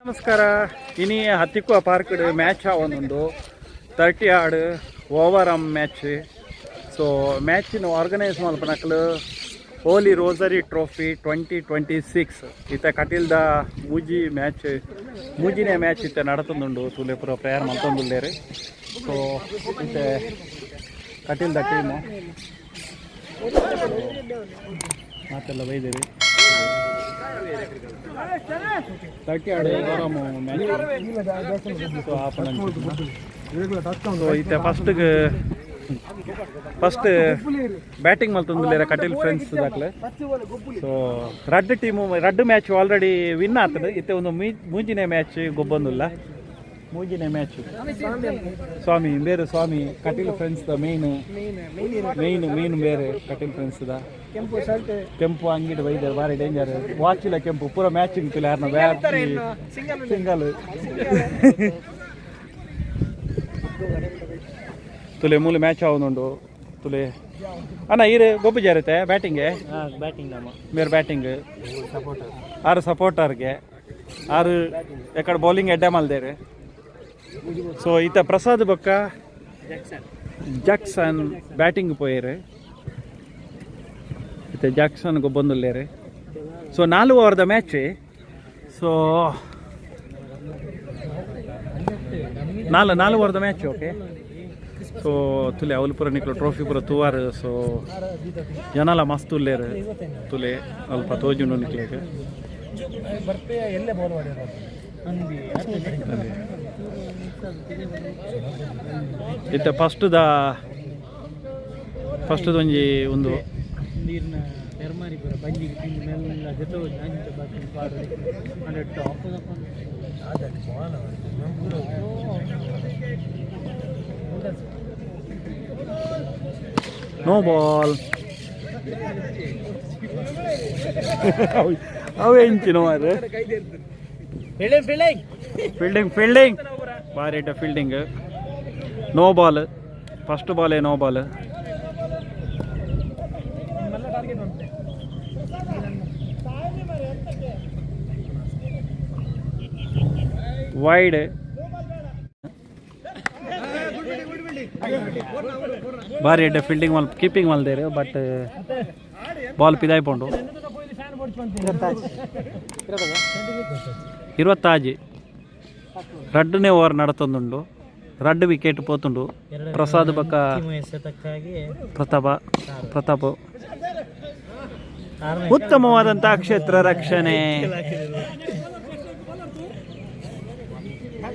ನಮಸ್ಕಾರ. ಇನಿ ಹತ್ತಿಕ್ಕುವ park match ಆವೊಂದುಂಡು, 30 yard over arm match. So ಮ್ಯಾಚಿನ organise ಮಲ್ಪನಕ್ಲು ಹೋಲಿ ರೋಸರಿ ಟ್ರೋಫಿ 2026. ಇತ್ತ ಕಟೀಲ್ದ ಮೂಜಿ ಮ್ಯಾಚ್, ಮೂಜಿನೇ ಮ್ಯಾಚ್ ಇತ್ತೆ ನಡತೊಂದುಂಡು. ತೂಲೆ, ಪೂರ ಪ್ರೇಯರ್ ಮಲ್ತೊಂದುಲ್ಲೇರು. ಸೊ ಇತ್ತೆ ಕಟೀಲ್ದ ಟೀಮು ಮಾತೆಲ್ಲ ಬೈದೇರಿ. 30 yard over arm match. So ಆಪನ. ಸೊ ಇತ್ತೆ ಫಸ್ಟ್ಗೆ ಫಸ್ಟ್ ಬ್ಯಾಟಿಂಗ್ ಮಲ್ತೊಂದುಲ್ಲೇರ ಕಟೀಲ್ ಫ್ರೆಂಡ್ಸ್ ದಾಕ್ಲೆ. ಸೊ ರಡ್ಡ್ ಟೀಮು, ರಡ್ಡ್ ಮ್ಯಾಚ್ ಆಲ್ರೆಡಿ ವಿನ್ ಆತದೆ. ಇತ್ತೆ ಒಂದು ಮೂಜಿನೇ ಮ್ಯಾಚ್ ಗೊಬ್ಬೊಂದುಲ್ಲ. ಮೂಜಿನೇ ಮ್ಯಾಚ್. ಸ್ವಾಮಿ ಬೇರೆ, ಸ್ವಾಮಿ Kateel friends the main main main ಬೇರೆ ಕಟೀಲ್ ಫ್ರೆಂಡ್ಸ್ the. ಕೆಂಪು ಶರ್ಟ್. ಕೆಂಪು ಅಂಗಿಡ್ ಬೈದಾರೆ. ಭಾರಿ ಡೇಂಜರ್. ವಾಚ್ ಇಲ್ಲ, ಕೆಂಪು ಪೂರ ಮ್ಯಾಚಿಂಗ್. ಯಾರನ್ನ ಸಿಂಗಲ್. ಸಿಂಗಲ್. ತುಲೆ, ಮೂಲು ಮ್ಯಾಚ್ ಆವೊಂದುಂಡು ತುಲೆ. ಅಣ್ಣ, ಈರು ಗೊಬ್ಬು ಜಾರತೆ ಬ್ಯಾಟಿಂಗ್? ಬ್ಯಾಟಿಂಗ್ ನಮ್ಮ. ಮೇರ್ ಬ್ಯಾಟಿಂಗ್, ಆರು ಸಪೋರ್ಟರ್ಗೆ. ಆರು ಎಕಡೆ ಬೌಲಿಂಗ್ ಎಡ್ಡೆ ಮಲ್ದೇರು. ಸೊ ಈತ ಪ್ರಸಾದ್ ಬೊಕ್ಕ ಜಾಕ್ಸನ್ ಬ್ಯಾಟಿಂಗ್ ಪೋಯೇರು. ಇತ್ತೆ ಜಾಕ್ಸನ್ ಗೊಬ್ಬೊಂದುಲ್ಲೇರು. ಸೊ 4 ಓವರ್ದ ಮ್ಯಾಚ್. ಸೊ 4 4 ಓವರ್ದ ಮ್ಯಾಚ್. ಓಕೆ, ಸೊ ತುಲೆ, ಅವಲು ಪೂರ ನಿಕ್ಲು ಟ್ರೋಫಿ ಪೂರ ತೂವಾರು. ಸೊ ಜನಲ ಮಸ್ತ್ ಉಲ್ಲೇರು. ತುಲೆ, ಅಲ್ಪ ತೋಜುಂಡು ನಿಕ್ಲೆಗ್. ಬರ್ಪೆ ಎಲ್ಲೇ ಬಾಲ್ ಮಾಡ್ಯಾರ. ಅಲ್ಲಿ. ಇತ್ತೆ ಫಸ್ಟ್ದ ಫಸ್ಟ್ದ ಒಂಜಿ ಒಂದು ನೀರಿನ ಪೆರ್ಮಾರಿ ಪೂರ ಬಂಜಿಗೆ ತಿಂದು ಮೆಲ್ಲ ಜೊತೆ ಅಂಚ ಬಾಕಿ ಪಾಡು ಅಂದ್ರೆ ಟಾಪ್. No ball. ಅವು ಎಂಚಿನ ಮಾರ್ರೆ? Fielding, fielding. Fielding, fielding. ಬಾರಿ ಫೀಲ್ಡಿಂಗ್. ನೋ ಬಾಲ್, ಫಸ್ಟ್ ಬಾಲೇ ನೋ ಬಾಲ್. ಮಲ್ಲ ಟಾರ್ಗೆಟ್ ಉಂಟು. ವೈಡ್. ಬಾರಿ ಎಡ್ಡೆ ಫೀಲ್ಡಿಂಗ್ ಮಲ್, ಕೀಪಿಂಗ್ ಮಲ್ದೇರು, ಬಟ್ ಬಾಲ್ ಪಿದಾಯ್ಪೊಂಡು. 26. ರಡ್ಡನೇ ಓವರ್ ನಡತೊಂದುಂಡು. ರಡ್ಡ್ ವಿಕೆಟ್ ಪೋತುಂಡು. ಪ್ರಸಾದ್ ಬೊಕ್ಕ ಎಸೆತಕ್ಕಾಗಿ. ಪ್ರತಾಪ, ಪ್ರತಾಪ್. ಉತ್ತಮವಾದಂತಹ ಕ್ಷೇತ್ರ ರಕ್ಷಣೆ.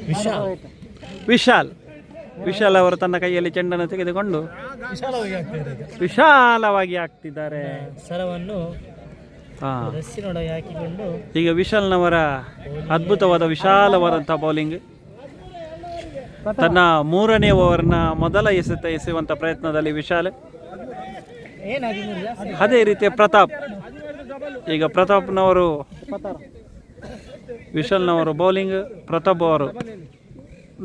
ವಿಶಾಲ್. ವಿಶಾಲ್, ವಿಶಾಲ್ ಅವರು ತನ್ನ ಕೈಯಲ್ಲಿ ಚೆಂಡನ್ನು ತೆಗೆದುಕೊಂಡು ವಿಶಾಲವಾಗಿ ಆಗ್ತಾ ಇದೆ. ವಿಶಾಲವಾಗಿ ಹಾಕ್ತಿದ್ದಾರೆ. ಸರವನ್ನು ರಸ್ಸಿನೊಳಗೆ ಹಾಕಿಕೊಂಡು. ಈಗ ವಿಶಾಲ್ನವರ ಅದ್ಭುತವಾದ ವಿಶಾಲವಾದಂತಹ ಬೌಲಿಂಗ್. ತನ್ನ ಮೂರನೇ ಓವರ್ನ ಮೊದಲ ಎಸೆತ ಎಸೆಯುವಂತ ಪ್ರಯತ್ನದಲ್ಲಿ ವಿಶಾಲ್. ಅದೇ ರೀತಿಯ ಪ್ರತಾಪ್. ಈಗ ಪ್ರತಾಪ್ನವರು, ವಿಶಾಲ್ನವರು ಬೌಲಿಂಗ್, ಪ್ರತಾಪ್ ಅವರು.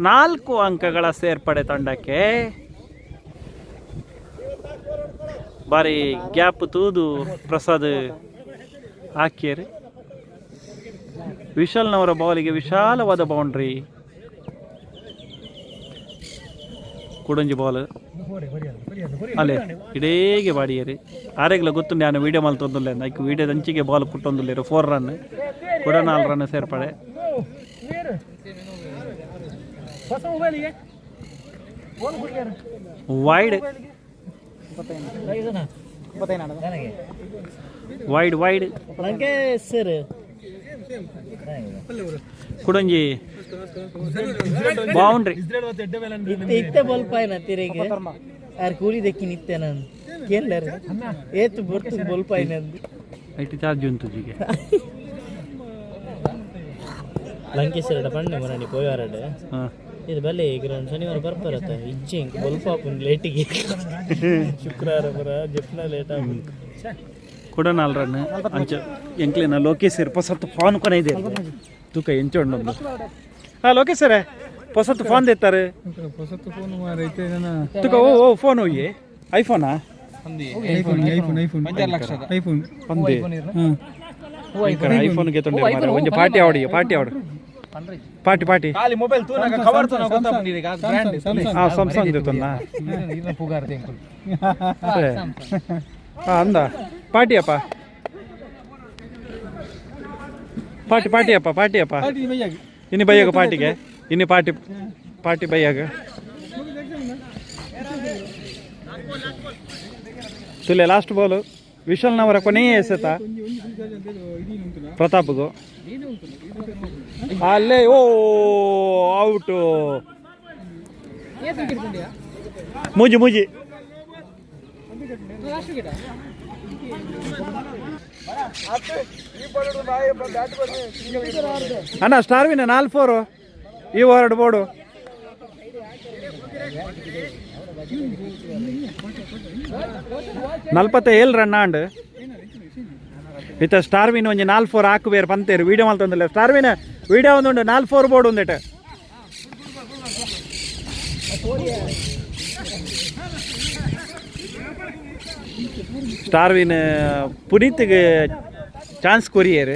4 ಅಂಕಗಳ ಸೇರ್ಪಡೆ ತಂಡಕ್ಕೆ. ಬಾರಿ ಗ್ಯಾಪ್ ತೂದು ಪ್ರಸಾದ್ ಹಾಕಿಯರು. ವಿಶಾಲ್ನವರ ಬಾಲಿಗೆ ವಿಶಾಲವಾದ ಬೌಂಡ್ರಿ. ಕುಡಂಜಿ ಬಾಲ್ ಅಲ್ಲೇ ಇಡೇಗೆ ಬಾಡಿಯರು. ಆರೆಗ್ಲ ಗೊತ್ತು, ನಾನು ವೀಡಿಯೋ ಮಲ್ತೊಂದುಲ್ಲೆ. ಐಕ್ ವೀಡಿಯೋದ ಅಂಚಿಗೆ ಬಾಲ್ ಕುಟ್ಟೊಂದುಲ್ಲೇರು. 4 ರನ್ ಕೂಡ, 4 ರನ್ ಸೇರ್ಪಡೆ. ಹೊಸ ಮೊಬೈಲಿಗೆ. Wide. Wide, wide. Sir. ಕುಡಂಜಿ boundary. ಇತ್ತೆ ಇತ್ತೆ ಬೊಲ್ಪಾಯ್ನ ತಿರುಗಿ ಆರ್ ಕೂಲಿ ದಕ್ಕಿ ನಿತ್ತೆ ನಾನು ಕೇಂದ್ರ ಏತು ಬೊರ್ತು ಬೊಲ್ಪಾಯ್ನ. IT charge ಉಂಟು ಜಿಗೆ. ಲಂಕೇಶ್ವರ ಪಣ್ಣೆ ಮರಣಿ ಪೋಯಾರಡ್. ಹಾಂ. ಇದು ಬಲ್ಲೆ ಈಗ ಶನಿವಾರ ಬರ್ಪರತ್ತ ಇಜ್ಜೆ ಇಂಕ್ ಬೊಲ್ಪಾಪುನ್ ಲೇಟಿಗೆ. ಶುಕ್ರವಾರ ಪುರ ಜಪ್ನ ಲೇಟ್ ಆಪುಂಡು. ಕೂಡ 4 ರನ್. ಅಂಚ ಎಂಕ್ಲಿನ ಲೋಕೇಶ್ ಸರ್ ಪೊಸತ್ತು ಫೋನ್ ಕೊನ ಇದೆ. ತೂಕ ಎಂಚ ಉಂಡು. ಹಾಂ ಲೋಕೇಶ್ ಸರ್, ಪೊಸತ್ತು ಫೋನ್ ತೆತ್ತಾರೆ. ಹೊಸತು ಫೋನ್ ಮಾರೈತೆ. ತುಕ ಓ ಓ ಫೋನ್ ಹೋಗಿ ಐಫೋನಾ? IPhone, iPhone, iPhone, iPhone. ಒಂದೇ ಐಫೋನ್ ಗೆ ತೊಂದರೆ ಮಾರ್ರೆ. ಒಂಜಿ ಪಾರ್ಟಿ ಆವಡಿ, ಪಾರ್ಟಿ ಆವಡು. Party party. ಖಾಲಿ ಮೊಬೈಲ್ ತೂನಗ ಕವರ್ ತೂನ ಗೊತ್ತಾಪುಂಡು ಬ್ರ್ಯಾಂಡ್. ಆ ಸ್ಯಾಮ್ಸಂಗ್ ದೇತೊನ್ನ. ಹಾ ಅಂದ ಪಾರ್ಟಿಯಪ್ಪ, ಪಾರ್ಟಿ ಪಾರ್ಟಿಯಪ್ಪ, ಪಾರ್ಟಿಯಪ್ಪ. ಇನ್ನು ಬೈಯಾಗ ಪಾರ್ಟಿಗೆ, ಇನ್ನು ಪಾರ್ಟಿ ಪಾರ್ಟಿ ಬೈಯಾಗ. ತುಲೆ ಲಾಸ್ಟ್ ಬಾಲ್ ವಿಶಾಲ್ನವರ ಕೊನೆಯ ಎಸೆತ ಪ್ರತಾಪ್ಗೂ. ಅಲ್ಲೇ ಓ ಔಟು. ಮೂಜಿ ಮೂಜಿ. ಅಣ್ಣ ಸ್ಟಾರ್ವಿನ ನಾಲ್ ಫೋರು ಈ ಓವರ್ಡ್ ಬೋರ್ಡು. 47 ರನ್ ಆಂಡ್. ಇತ್ತ ಸ್ಟಾರ್ವಿನ್ ಒಂಜಿ ನಾಲ್ ಫೋರ್ ಹಾಕುವೇರು ಪಂತೇರು ವೀಡಿಯೋ ಮಲ್ತೊಂದಿಲ್ಲ. ಸ್ಟಾರ್ವಿನ ವೀಡಿಯೋ ಒಂದುಂಡು, ನಾಲ್ ಫೋರ್ ಬೋರ್ಡ್ ಒಂದಿಟ. ಸ್ಟಾರ್ವಿನ್ ಪುನೀತ್ಗೆ ಚಾನ್ಸ್ ಕೊರಿಯರ್,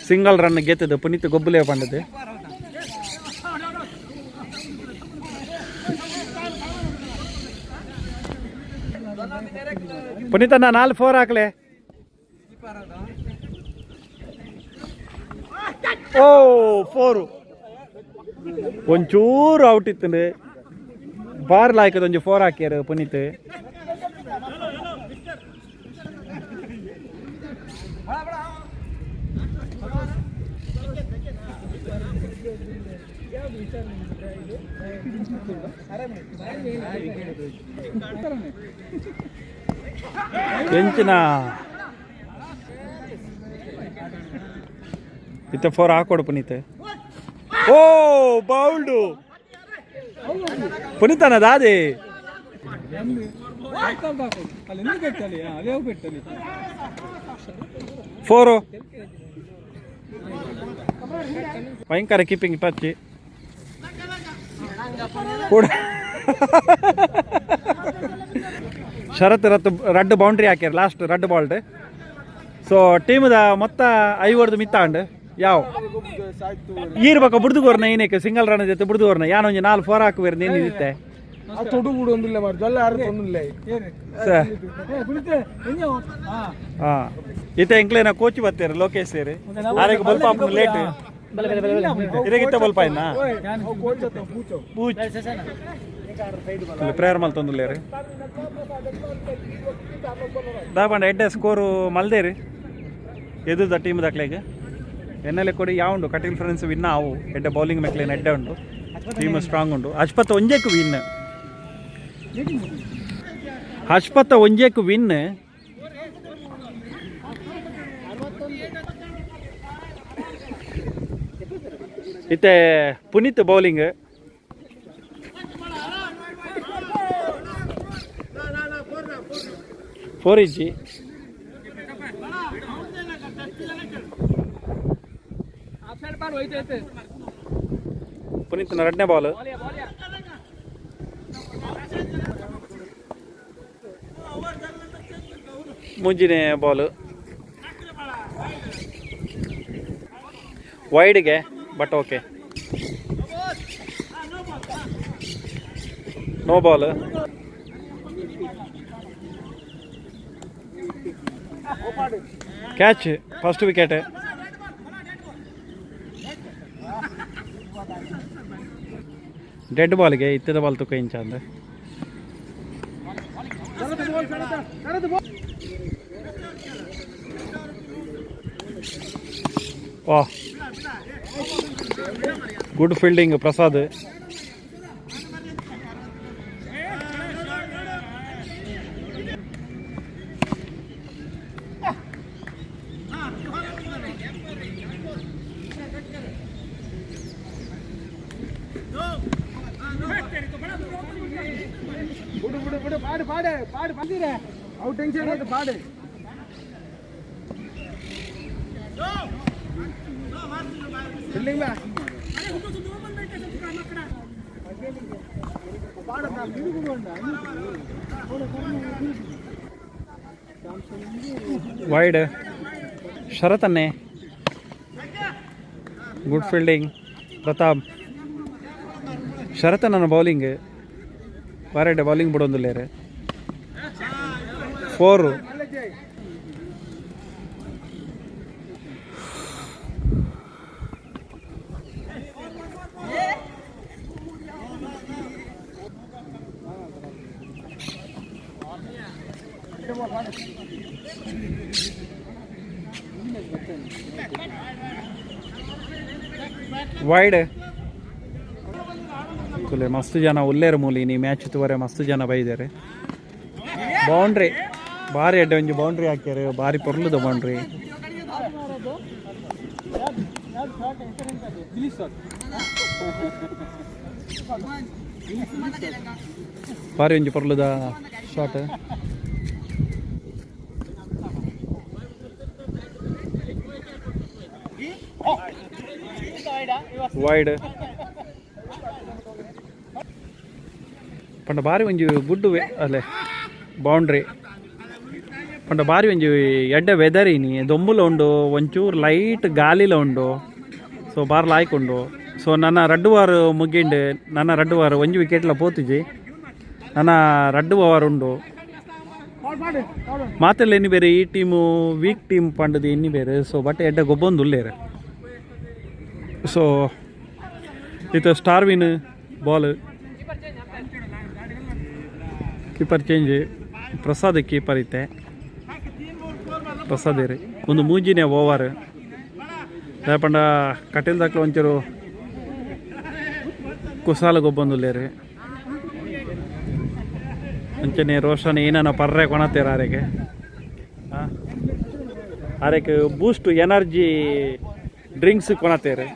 ಸಿಂಗಲ್ ರನ್ ಗೆತ್ತದು ಪುನೀತ್ ಗೊಬ್ಬುಲೇ ಪಂಡದು. ಪುನೀತ್ ಅಣ್ಣ ನಾಲ್ ಫೋರ್ ಹಾಕ್ಲೆ. ಓ ಫೋರು, ಒಂಚೂರು ಔಟ್ ಇತ್ತು. ಬಾರ್ ಲಾಯ್ಕದ ಒಂಜಿ ಫೋರ್ ಹಾಕ್ಯಾರ ಪುನೀತ್. ಎಂಚಿನ ಇತ್ತ ಫೋರ್ ಹಾಕೊಡು ಪುನೀತ್. ಓ ಬೌಲ್ಡು ಪುನೀತನ ದಾದೆ. ಫೋರು, ಭಯಂಕರ ಕೀಪಿಂಗ್ ಟಚ್ ಕೂಡ. ಶರತ್ ರತ್ ರಡ್ಡು ಬೌಂಡ್ರಿ ಹಾಕ್ಯಾರ ಲಾಸ್ಟ್ ರಡ್ಡು ಬಾಲ್ಡ್. ಸೊ ಟೀಮ್ದ ಮೊತ್ತ ಐವರ್ದು ಮಿತ್ತಾಂಡ್ ಯಾವ ಈರ್ಬಕ ಬುಡ್ದುಗೋರ್ನ ಏನಕ್ಕೆ ಸಿಂಗಲ್ ರನ್ ಜೊತೆ ಬುಡ್ದುಗೋರ್ನ ಯಾನೊಂಜಿ ನಾಲ್ ಫೋರ್ ಹಾಕುವೇರ್ ನೀನು ಇತ್ತೆ. ತೊಡು ಬಿಡು ಒಂದಿಲ್ಲ ಮಾರು ಜೊಲ್ಲ ಯಾರು ತೊಂದಿಲ್ಲ. ಹಾ ಇತ್ತೆ ಎಂಕ್ಲೇನ ಕೋಚ್ ಬತ್ತೇರು ಲೋಕೇಶ್ ಸೇರಿ ಆರೆಗ್ ಬಲ್ಪ ಲೇಟ್ ಇರೆಗಿತ್ತ ಬಲ್ಪ ಇನ್ನ ಪ್ರೇಯರ್ ಮಲ್ತೊಂದುಲ್ಲೇರು ದಾಪಂಡ ಎಡ್ಡೆ ಸ್ಕೋರು ಮಲ್ದೇರಿ ಎದುದ ಟೀಮ್ ದಾಕ್ಲೆಗ್ ಎನ್ನೆಲೆ ಕೊಡಿ ಯಾವ ಉಂಡು ಕಟೀಲ್ ಫ್ರೆಂಡ್ಸ್ ವಿನ್ ಆವು. ಎಡ್ಡೆ ಬೌಲಿಂಗ್ ಮೆಕ್ಲೇನ್ ಎಡ್ಡೆ ಉಂಡು, ಟೀಮ್ ಸ್ಟ್ರಾಂಗ್ ಉಂಡು. ಅಶ್ಪತ್ತ ಒಂಜೆಕ್ ವಿನ್, ಅಶ್ಪತ್ತ ಒಂಜೆಕ್ ವಿನ್. ಇತ್ತೆ ಪುನೀತ್ ಬೌಲಿಂಗ್. ಫೋರ್ ಇಜ್ಜಿ. ಪುನೀತ್ನ ಎರಡನೇ ಬಾಲ್. ಮುಂಜಿನೇ ಬಾಲ್ ವೈಡ್ಗೆ, but okay, no ball. Catch, first wicket. Dead ಬಾಲ್ಗೆ ಇತ್ತದ ಬಾಲ್ ತುಕ್ಕ ಇಂಚ ಅಂದ. ವಾ, ಗುಡ್ ಫೀಲ್ಡಿಂಗ್ ಪ್ರಸಾದ್. ಬಿಡು ಬಿಡು ಬಿಡು, ಪಾಡು ಪಾಡು ಪಾಡು ಬಂದಿದೆ ಅವು ಟೆನ್ಷನ್ ಆಯ್ತು ಪಾಡು. ಬಿಲ್ಡಿಂಗ್ ಬಾ ವೈಡ್ ಶರತನ್ನೇ, ಗುಡ್ ಫೀಲ್ಡಿಂಗ್. ಪ್ರತಾಪ್ ಶರತ್ ನನ್ನ ಬೌಲಿಂಗ್ ಬಾರೆಡ್ಡೆ ಬೌಲಿಂಗ್ ಬಿಡೊಂದುಲ್ಲೇರು. ಫೋರು. ವೈಡ್. ಕುಲೆ ಮಸ್ತ್ ಜನ ಉಲ್ಲೇರು ಮೂಲಿ ನೀ ಮ್ಯಾಚ್ ತುವರೆ ಮಸ್ತ್ ಜನ ಬೈದಾರೆ. ಬೌಂಡ್ರಿ ಬಾರಿ ಎಡ್ಡೆ ಒಂಜಿ ಬೌಂಡ್ರಿ ಹಾಕ್ಯಾರ, ಬಾರಿ ಪೊರ್ಲುದ ಬೌಂಡ್ರಿ. ಬಾರಿ ಒಂಜಿ ಪೊರ್ಲುದ ಶಾಟ್. ವೈಡ್. ಪಂಡ ಬಾರಿ ಒಂಜಿ ಗುಡ್ಡು ಅಲ್ಲೇ ಬೌಂಡ್ರಿ. ಪಂಡ ಬಾರಿ ಒಂಜಿ ಎಡ್ಡೆ ವೆದರ್ ಇನಿ. ದೊಂಬುಲ ಉಂಡು, ಒಂಚೂರು ಲೈಟ್ ಗಾಲಿಲ ಉಂಡು. ಸೊ ಬಾರ್ ಲಾಯ್ಕ್ ಉಂಡು. ಸೊ ನನ್ನ ರಡ್ಡು ವಾರ ಮುಗಿಂಡು, ನನ್ನ ರಡ್ಡು ವಾರ ಒಂಜಿ ವಿಕೆಟ್ಲ ಪೋತುಜಿ. ನನ್ನ ರಡ್ಡು ಓವರ್ ಉಂಡು. ಮಾತೆಲ್ಲ ಎನ್ನಿ ಬೇರೆ ಈ ಟೀಮು ವೀಕ್ ಟೀಮ್ ಪಂಡದು ಎನ್ನಿ ಬೇರೆ. ಸೊ ಬಟ್ ಎಡ್ಡೆ ಗೊಬ್ಬೊಂದು ಉಲ್ಲೇರು. ಸೊ ಇದು Starwin ball. Keeper change, Prasad keeper ಇತ್ತೆ. ಪ್ರಸಾದ್ ಇರಿ. ಒಂದು ಮೂಜಿನೇ ಓವರ್. ಪಂಡ ಕಟೀಲ್ ದಾಖಲೆ ಒಂಚೂರು ಕುಸಾಲ ಗೊಬ್ಬೊಂದುಲ್ಲೇರು. ಅಂಚನೆ ರೋಷನ್ ಏನಾನ ಪರ್ರೆ ಕೊಣತೇರ ಆರೆಗೆ. ಆರೆಗೆ ಬೂಸ್ಟ್ ಎನರ್ಜಿ ಡ್ರಿಂಕ್ಸ್ ಕೊಣತೇರು.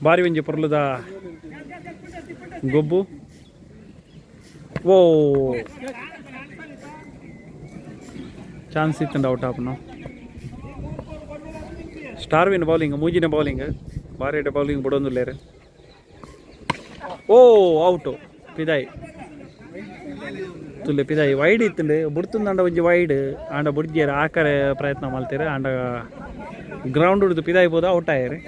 ಬಾರಿ ಒಂಜಿ ಪೊರ್ಲುದ ಗೊಬ್ಬು. ಓ, chance ಇತ್ತಂಡ out ಆಪುನು. Starwin bowling, ಮೂಜಿನ bowling, ಬಾರಿ ಬೌಲಿಂಗ್ ಬಿಡೊಂದುಲ್ಲೇರು. ಓ, ಔಟು ಪಿದಾಯಿ. ತುಲ್ಲೆ ಪಿದಾಯಿ ವೈಡ್ ಇತ್ತುಂಡು. ಬುಡ್ತುಂದಾಂಡ ಒಂಜಿ ವೈಡ್ ಆಂಡ ಬುಡ್ಜಿಯರ್ ಆಕರೆ ಪ್ರಯತ್ನ ಮಲ್ತೇರು. ಆಂಡ ಗ್ರೌಂಡ್ ಹಿಡಿದು ಪಿದಾಯಿ ಬೋದು ಔಟ್ ಆಯರು.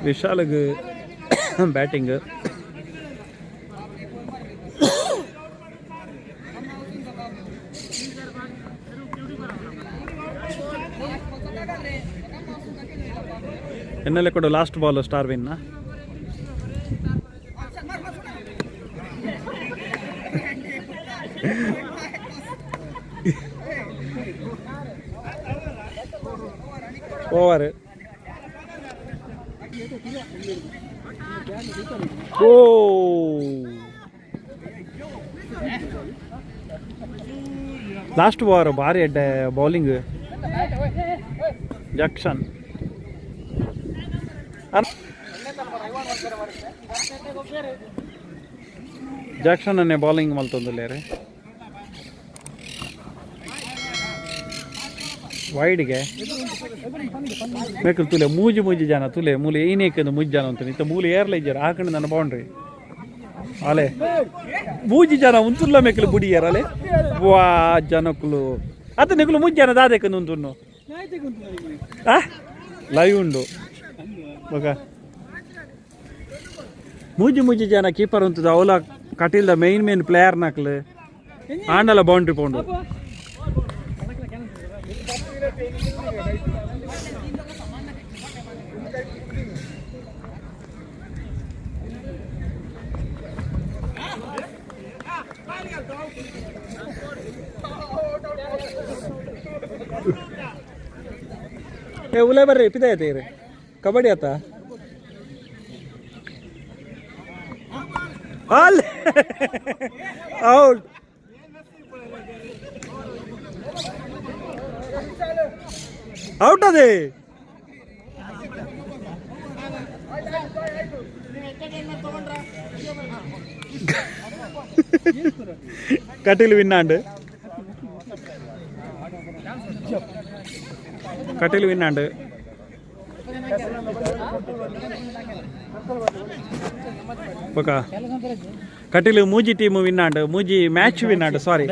ವಿಶಾಲಗ್ ಬ್ಯಾಟಿಂಗ್. ಎನ್ನೆಲ್ಲ ಕೊಡು last ball star win. Over. Oh, last over ಭಾರಿ ಅಡ್ಡೆ ಬೌಲಿಂಗ್ ಜಕ್ಷನ್. ಜಾಕ್ಷನ್ ಅನ್ನೇ ಬೌಲಿಂಗ್ ಮಲ್ತೊಂದುಲ್ಲೇರು. ವೈಡ್ಗೆ ಮೇಕಲ್ ತುಲೆ ಮೂಜಿ ಮೂಜಿ ಜನ ತುಲೆ ಮೂಲೆ ಏನೇಕಂದು ಮೂಜಿ ಜನ ಉಂಟು. ಇತ್ತ ಮೂಲೆ ಏರ್ಲ ಇಜ್ಜಾರ ಆಕಂಡು ನನ್ನ ಬೌಂಡ್ರಿ ಅಲೆ ಮೂಜಿ ಜನ ಉಂತುಲ್ಲ ಮೇಕಲ್ ಬುಡಿಯಾರ ಅಲೆ. ವಾ ಜನಕ್ಕಲು ಅತ್ತ ನಿಕುಲು ಮೂಜಿ ಜನ ದಾದೇಕಂದು ಉಂಟು. ಆ ಲೈವ್ ಉಂಡು ಬೊಕ ಮೂಜಿ ಮೂಜಿ ಜನ ಕೀಪರ್ ಉಂತದ. ಅವಲ ಕಟೀಲ್ದ ಮೇನ್ ಮೇನ್ ಪ್ಲೇಯರ್ ನಕ್ಲು ಆಂಡಲ ಬೌಂಡ್ರಿ ಪೋಂಡು. ಏ ಉಲೆ ಬರ್ರಿ ಪಿದಾಯ್ತು ಕಬಡ್ಡಿ ಆತ ಅಲ್ ಔಟ್. ಔಟ್ ಅದೇ. ಕಟೀಲ್ ವಿನ್ ಆಂಡ್. ಕಟೀಲ್ ವಿನ್ ಆಂಡ್. ಬೊಕ ಕಟೀಲು ಮೂಜಿ ಟೀಮ್ ವಿನ್ ಆಂಡ್, ಮೂಜಿ ಮ್ಯಾಚ್ ವಿನ್ ಆಂಡ್, ಸಾರಿ,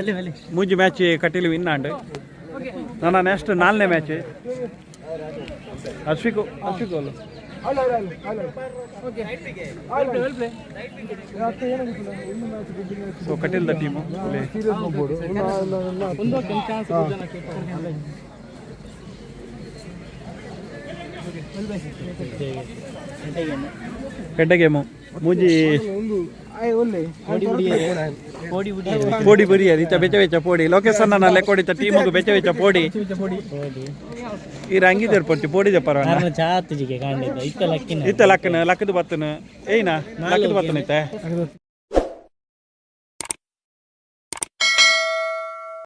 ಮೂಜಿ ಮ್ಯಾಚ್ ಕಟೀಲು ವಿನ್ ಆಂಡ್. ನನ್ನ ನೆಕ್ಸ್ಟ್ ನಾಲ್ನೇ ಮ್ಯಾಚ್. ಅಶ್ವಿಕ್, ಅಶ್ವಿಕ್ ಅಲ್ಲ. ಅಲ್ಲ ಅಲ್ಲ ಅಲ್ಲ ಅಲ್ಲ. ಸೊ ಕಟೀಲ್ದ ಟೀಮು. ಸೀರಿಯಸ್ ಹೋಗ್ಬೋದು. ಎಡ್ಡೆ ಗೇಮು ಮೂಜಿ. ಒಂದು ಆಯ್ ಒಲ್ಲೆ. ಪೋಡಿ ಬುಡಿ. ಪೋಡಿ ಬರಿ ಇತ್ತ ಬೆಚ್ಚ ಬೆಚ್ಚ ಪೋಡಿ. ಲೋಕೇಶ್ ಅಣ್ಣ ಲೆಕ್ಕೊಡಿತ ಟೀಮುಗು ಬೆಚ್ಚ ಬೆಚ್ಚ ಪೋಡಿ. ಈ ರಂಗಿದೇರ್ ಪೊಟ್ಟಿ ಪೋಡಿ ದೆಪ್ಪರ. ಚಾತುಜಿಗೆ ಕಾಂಡಿದ್ದ ಇತ್ತ ಲಕ್ಕಿನ. ಇತ್ತ ಲಕ್ಕನ ಲಕ್ಕದ ಬತ್ತನ ಏಯ್ನ ಲಕ್ಕದ ಬತ್ತನ ಇತ್ತೆ.